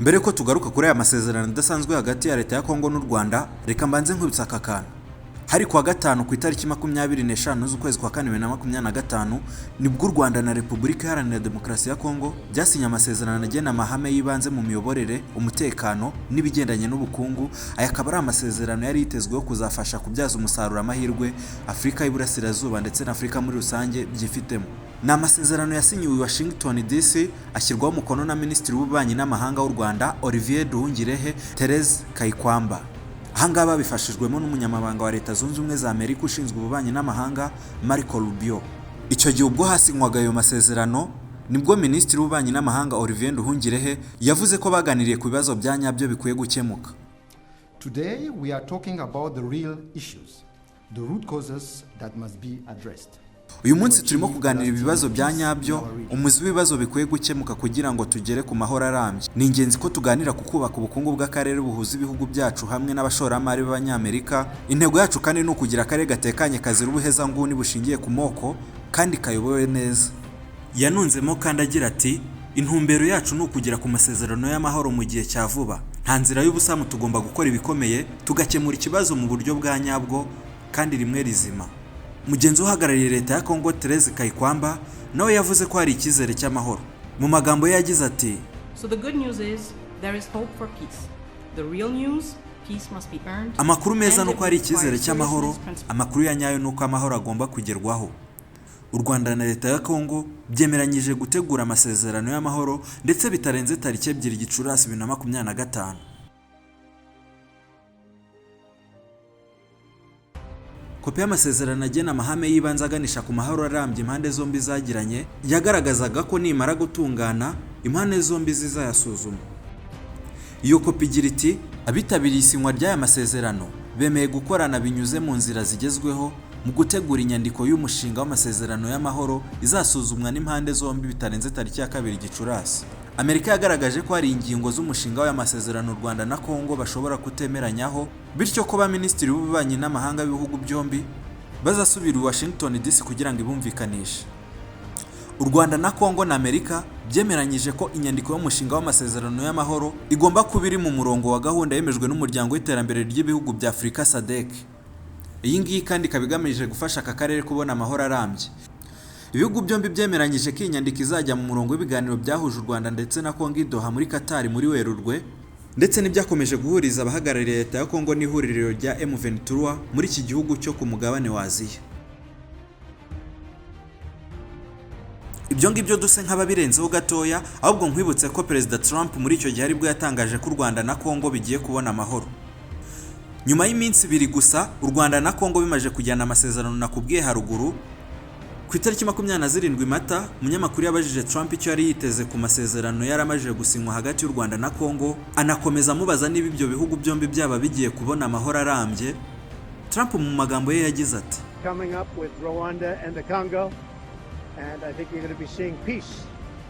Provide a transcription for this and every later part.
Mbere yuko tugaruka kuri aya masezerano adasanzwe hagati ya leta ya Kongo n'u Rwanda, reka mbanze nkwibutsa aka kantu. Hari kuwa gatanu ku itariki 25 z'ukwezi kwa kane 2025, nibwo u Rwanda na Repubulika Iharanira Demokarasi ya Kongo byasinye amasezerano agena amahame y'ibanze mu miyoborere, umutekano n'ibigendanye n'ubukungu. Aya akaba ari amasezerano yari yitezweho kuzafasha kubyaza umusaruro amahirwe Afurika y'Iburasirazuba ndetse na Afurika muri rusange byifitemo. Ni amasezerano yasinyiwe i Washington DC, ashyirwaho umukono na Minisitiri w'Ububanyi n'Amahanga w'u Rwanda Olivier Nduhungirehe Therese Kayikwamba. Ahangaha babifashijwemo n'umunyamabanga wa Leta Zunze Ubumwe za Amerika ushinzwe ububanyi n'amahanga Marco Rubio. Icyo gihe ubwo hasinywaga ayo masezerano, nibwo Minisitiri w'Ububanyi n'Amahanga Olivier Nduhungirehe yavuze ko baganiriye ku bibazo bya nyabyo bikwiye gukemuka. Today we are talking about the real issues, the root causes that must be addressed. Uyu munsi turimo kuganira ibibazo bya nyabyo, umuzi w'ibibazo bikwiye gukemuka kugira ngo tugere ku mahoro arambye. Ni ingenzi ko tuganira ku kubaka ubukungu bw'akarere buhuza ibihugu byacu hamwe n'abashoramari b'Abanyamerika. Intego yacu kandi ni ukugira akarere gatekanye kazira ubuhezanguni bushingiye ku moko kandi kayobowe neza. Yanunzemo kandi agira ati: "Intumbero yacu ni ukugera ku masezerano y'amahoro mu gihe cya vuba. Nta nzira y'ubusamu, tugomba gukora ibikomeye tugakemura ikibazo mu buryo bwa nyabwo kandi rimwe rizima." Mugenzi uhagarariye leta ya Kongo Therese Kayikwamba nawe yavuze ko hari icyizere cy'amahoro. Mu magambo ye yagize ati: So the good news is there is hope for peace. The real news, peace must be earned. Amakuru meza ni uko hari icyizere cy'amahoro, amakuru ya nyayo ni uko amahoro agomba kugerwaho. U Rwanda na leta ya Kongo byemeranyije gutegura amasezerano y'amahoro ndetse bitarenze tariki 2 Gicurasi 2025. Kopi y'amasezerano agena amahame y'ibanze aganisha ku mahoro arambye impande zombi zagiranye yagaragazaga ko nimara gutungana impande zombi zizayasuzuma. Iyo kopi igira iti: "Abitabiriye isinywa ry'aya masezerano bemeye gukorana binyuze mu nzira zigezweho mu gutegura inyandiko y'umushinga w'amasezerano y'amahoro izasuzumwa n'impande zombi bitarenze tariki ya 2 Gicurasi." Amerika yagaragaje ko hari ingingo z'umushinga w'aya masezerano u Rwanda na Kongo bashobora kutemeranyaho, bityo ko ba minisitiri b'ububanyi n'amahanga b'ibihugu byombi bazasubira i Washington DC kugira ngo ibumvikanishe. U Rwanda na Kongo na Amerika byemeranyije ko inyandiko y'umushinga w'amasezerano y'amahoro igomba kuba iri mu murongo wa gahunda yemejwe n'Umuryango w'Iterambere ry'Ibihugu bya Afurika SADC. Iyi ngiyi kandi ikaba igamije gufasha aka karere kubona amahoro arambye. Ibihugu byombi byemeranyije ko iyi nyandiko izajya mu murongo w'ibiganiro byahuje u Rwanda ndetse na Kongo i Doha muri Qatar muri Werurwe, ndetse n'ibyakomeje guhuriza abahagarariye leta ya Kongo n'ihuriro rya M23 muri iki gihugu cyo ku mugabane wa Aziya. Ibyo ngibyo duse nk'ababirenzeho gatoya, ahubwo nkwibutse ko Perezida Trump muri icyo gihe aribwo yatangaje ko u Rwanda na Kongo bigiye kubona amahoro. Nyuma y'iminsi 2 gusa u Rwanda na Kongo bimaze kujyana amasezerano nakubwiye haruguru, ku itariki 27 Mata, umunyamakuru yabajije Trump icyo yari yiteze ku masezerano yari amajije gusinywa hagati y'u Rwanda na Kongo, anakomeza amubaza niba ibyo bihugu byombi byaba bigiye kubona amahoro arambye. Trump mu magambo ye yagize ati: Coming up with Rwanda and the Congo, and I think you're going to be seeing peace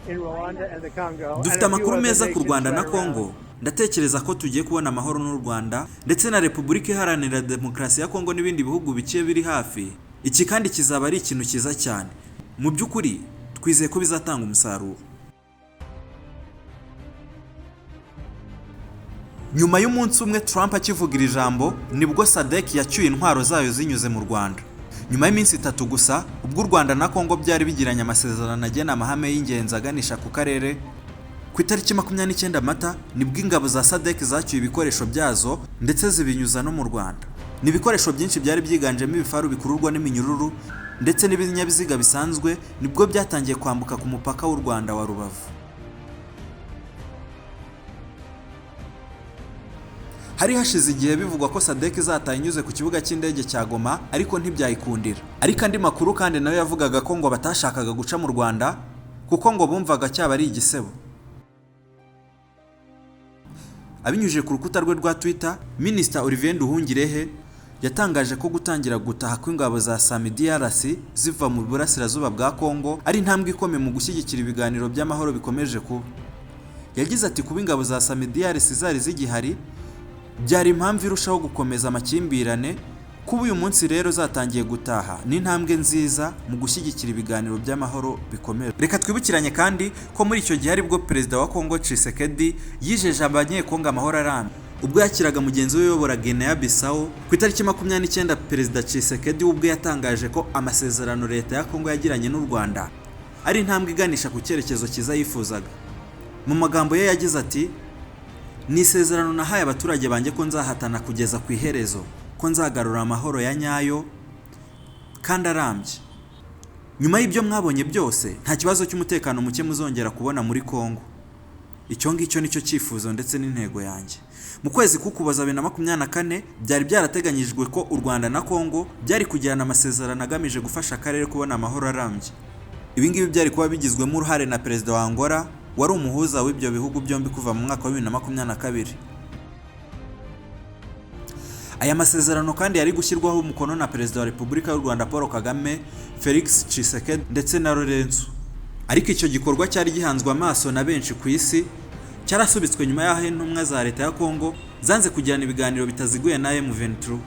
in Rwanda and the Congo. Dufite amakuru meza ku Rwanda na Kongo. Ndatekereza ko tugiye kubona amahoro n'u Rwanda ndetse na Repubulika Iharanira Demokarasi ya Kongo n'ibindi bihugu bike biri hafi. Iki kandi kizaba ari ikintu cyiza cyane. Mu by'ukuri twizeye ko bizatanga umusaruro. Nyuma y'umunsi umwe Trump akivuga iri jambo, nibwo SADC yacyuye intwaro zayo zinyuze mu Rwanda. Nyuma y'iminsi 3 gusa ubwo u Rwanda na Kongo byari bigiranye amasezerano agena amahame y'ingenzi aganisha ku karere, ku itariki 29 Mata nibwo ingabo za SADC zacyuye ibikoresho byazo ndetse zibinyuza no mu Rwanda. Ni ibikoresho byinshi byari byiganjemo ibifaru bikururwa n'iminyururu ndetse n'ibinyabiziga bisanzwe, nibwo byatangiye kwambuka ku mupaka w'u Rwanda wa Rubavu. Hari hashize igihe bivugwa ko SADC izataha inyuze ku kibuga cy'indege cya Goma, ariko ntibyayikundira. Ariko andi makuru kandi nayo yavugaga ko ngo batashakaga guca mu Rwanda kuko ngo bumvaga cyaba ari igisebo. Abinyujije ku rukuta rwe rwa Twitter, Minisita Olivier Nduhungirehe yatangaje ko gutangira gutaha kw'ingabo za SAMIDRC ziva mu burasirazuba bwa Kongo ari intambwe ikomeye mu gushyigikira ibiganiro by'amahoro bikomeje kuba. Yagize ati: "Kuba ingabo za SAMIDRC zari zigihari byari impamvu irushaho gukomeza amakimbirane Kuba uyu munsi rero zatangiye gutaha ni intambwe nziza mu gushyigikira ibiganiro by'amahoro bikomeye. Reka twibukiranye kandi ko muri icyo gihe aribwo Perezida wa Kongo Tshisekedi yijeje Abanyekongo amahoro arambye ubwo yakiraga mugenzi we uyobora Guinea Bissau ku itariki 29. Perezida Tshisekedi ubwe yatangaje ko amasezerano leta ya Kongo yagiranye n'u Rwanda ari intambwe iganisha ku cyerekezo cyiza yifuzaga. Mu magambo ye yagize ati: "Ni isezerano nahaye abaturage banjye ko nzahatana kugeza ku iherezo, ko nzagarura amahoro ya nyayo kandi arambye. Nyuma y'ibyo mwabonye byose, nta kibazo cy'umutekano muke muzongera kubona muri Kongo. Icyo ngicyo nicyo cyifuzo ndetse n'intego yanjye." Mu kwezi k'Ukuboza 2024 byari byarateganyijwe ko u Rwanda na Kongo byari kugirana amasezerano agamije gufasha akarere kubona amahoro arambye. Ibi ngibi byari kuba bigizwemo uruhare na Perezida wa Angola wari umuhuza w'ibyo bihugu byombi kuva mu mwaka wa 2022. Aya masezerano kandi yari gushyirwaho umukono na Perezida wa Repubulika y'u Rwanda Paul Kagame, Felix Tshisekedi ndetse na Lourenço. Ariko icyo gikorwa cyari gihanzwe amaso na benshi ku isi cyarasubitswe nyuma y'aho intumwa za leta ya Kongo zanze kugirana ibiganiro bitaziguye na M23.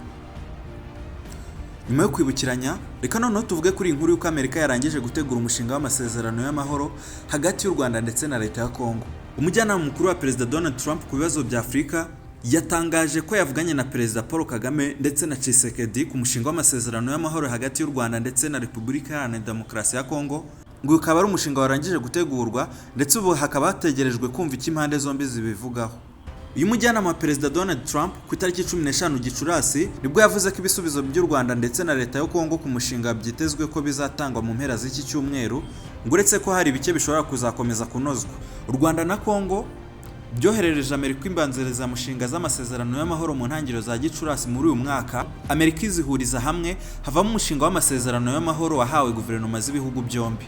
Nyuma yo kwibukiranya, reka noneho tuvuge kuri iyi nkuru y'uko Amerika yarangije gutegura umushinga w'amasezerano y'amahoro hagati y'u Rwanda ndetse na leta ya Kongo. Umujyanama mukuru wa Perezida Donald Trump ku bibazo bya Afurika yatangaje ko yavuganye na Perezida Paul Kagame ndetse na Tshisekedi ku mushinga w'amasezerano y'amahoro hagati y'u Rwanda ndetse na Repubulika Iharanira Demokarasi ya Kongo, ngo ukaba ari umushinga warangije gutegurwa ndetse ubu hakaba hategerejwe kumva icyo impande zombi zibivugaho. Uyu mujyanama wa Perezida Donald Trump ku itariki 15 Gicurasi nibwo yavuze ko ibisubizo by'u Rwanda ndetse na leta ya Kongo ku mushinga byitezwe ko bizatangwa mu mpera z'iki cyumweru, ngo uretse ko hari bike bishobora kuzakomeza kunozwa. U Rwanda na Kongo byoherereje Amerika imbanzirizamushinga z'amasezerano y'amahoro mu ntangiriro za Gicurasi muri uyu mwaka. Amerika izihuriza hamwe havamo umushinga w'amasezerano y'amahoro wahawe guverinoma z'ibihugu byombi.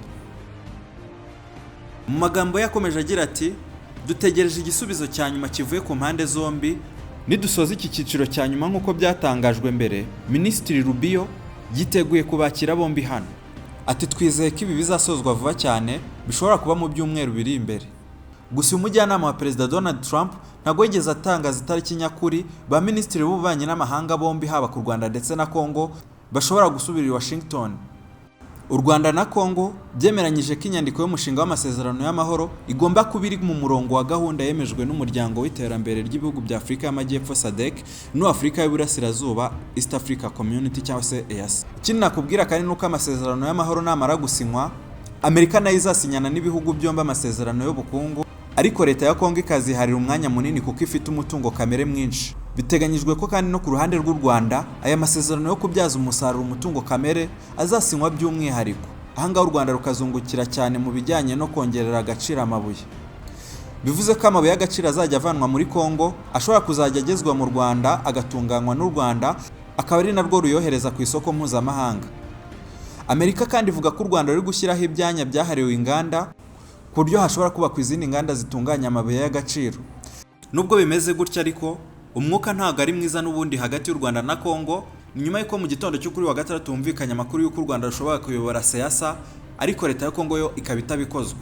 Mu magambo ye yakomeje agira ati: "Dutegereje igisubizo cya nyuma kivuye ku mpande zombi. Nidusoza iki cyiciro cya nyuma nk'uko byatangajwe mbere, Minisitiri Rubio yiteguye kubakira bombi hano." Ati: "Twizeye ko ibi bizasozwa vuba cyane, bishobora kuba mu byumweru biri imbere." Gusa uyu mujyanama wa Perezida Donald Trump ntabwo yigeze atangaza itariki nyakuri ba minisitiri b'ububanyi n'amahanga bombi, haba ku Rwanda ndetse na Kongo, bashobora gusubira i Washington. U Rwanda na Kongo byemeranyije ko inyandiko y'umushinga w'amasezerano y'amahoro igomba kuba iri mu murongo wa gahunda yemejwe n'umuryango w'iterambere ry'ibihugu bya Afurika y'Amajyepfo SADC n'uw'Afurika y'Iburasirazuba East Africa Community cyangwa se EAC. Ikindi nakubwira kandi ni uko amasezerano y'amahoro namara gusinywa, Amerika nayo izasinyana n'ibihugu byombi amasezerano y'ubukungu, ariko leta ya Kongo ikaziharira umwanya munini kuko ifite umutungo kamere mwinshi. Biteganyijwe ko kandi no ku ruhande rw'u Rwanda aya masezerano yo kubyaza umusaruro umutungo kamere azasinywa by'umwihariko. Aha ngaha u Rwanda rukazungukira cyane mu bijyanye no kongerera agaciro amabuye. Bivuze ko amabuye y'agaciro azajya avanwa muri Kongo ashobora kuzajya agezwa mu Rwanda agatunganywa n'u Rwanda, akaba ari narwo ruyohereza ku isoko mpuzamahanga. Amerika kandi ivuga ko u Rwanda ruri gushyiraho ibyanya byahariwe inganda ku buryo hashobora kubakwa izindi nganda zitunganya amabuye y'agaciro. Nubwo bimeze gutya ariko, umwuka ntabwo ari mwiza n'ubundi hagati y'u Rwanda na Kongo, ni nyuma y'uko mu gitondo cyo kuri wa gatandatu humvikanye amakuru y'uko u Rwanda rushobora kuyobora CEEAC, ariko leta ya Kongo yo ikaba itabikozwa.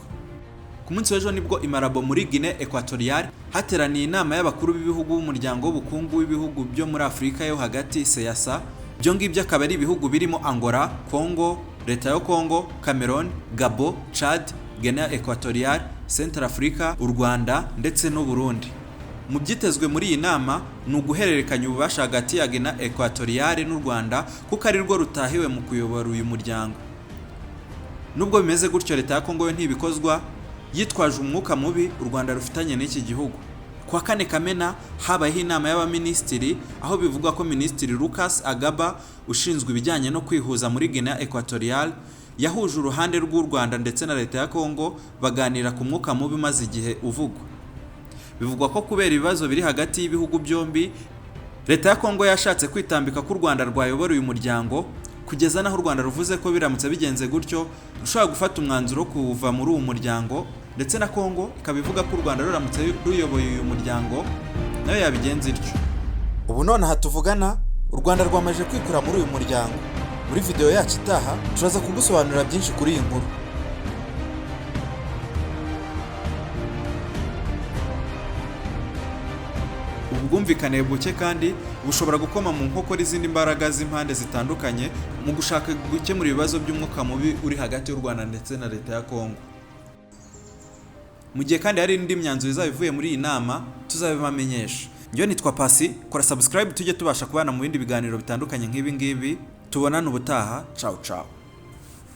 Ku munsi w'ejo nibwo i Malabo muri Guinée Equatoriale hateraniye inama y'abakuru b'ibihugu b'umuryango w'ubukungu w'ibihugu byo muri Afurika yo hagati CEEAC. Ibyo ngibyo akaba ari ibihugu birimo Angola, Congo, leta ya Congo, Cameroon, Gabon, Chad, Guinée Equatoriale, Central Africa, u Rwanda ndetse n'u Burundi. Mu byitezwe muri iyi nama ni uguhererekanya ububasha hagati ya Guinée Equatoriale n'u Rwanda, kuko ari rwo rutahiwe mu kuyobora uyu muryango. Nubwo bimeze gutyo, leta ya Kongo yo ntibikozwa, yitwaje umwuka mubi u Rwanda rufitanye n'iki gihugu. Ku wa 4 Kamena habayeho inama y'abaminisitiri, aho bivugwa ko Minisitiri Lucas Agaba ushinzwe ibijyanye no kwihuza muri Guinée Equatoriale yahuje uruhande rw'u Rwanda ndetse na leta ya Kongo baganira ku mwuka mubi umaze igihe uvugwa. Bivugwa ko kubera ibibazo biri hagati y'ibihugu byombi, leta ya Kongo yashatse kwitambika ko u Rwanda rwayobora uyu muryango, kugeza n'aho u Rwanda ruvuze ko biramutse bigenze gutyo rushobora gufata umwanzuro wo kuva muri uwo muryango, ndetse na Kongo ikaba ivuga ko u Rwanda ruramutse ruyoboye uyu muryango nayo yabigenza ityo. Ubu nonaha tuvugana u Rwanda rwamaze kwikura muri uyu muryango. Muri video yacu itaha turaza kugusobanurira byinshi kuri iyi nkuru. Ubu bwumvikane buke kandi bushobora gukoma mu nkokora izindi mbaraga z'impande zitandukanye mu gushaka gukemura ibibazo by'umwuka mubi uri hagati y'u Rwanda ndetse na leta ya Kongo. Mu gihe kandi hari indi myanzuro izaba ivuye muri iyi nama, tuzabibamenyesha. Njyewe nitwa Pasi, kora subscribe tujye tubasha kubana mu bindi biganiro bitandukanye nk'ibi ngibi. Tubonane ubutaha, ciao ciao.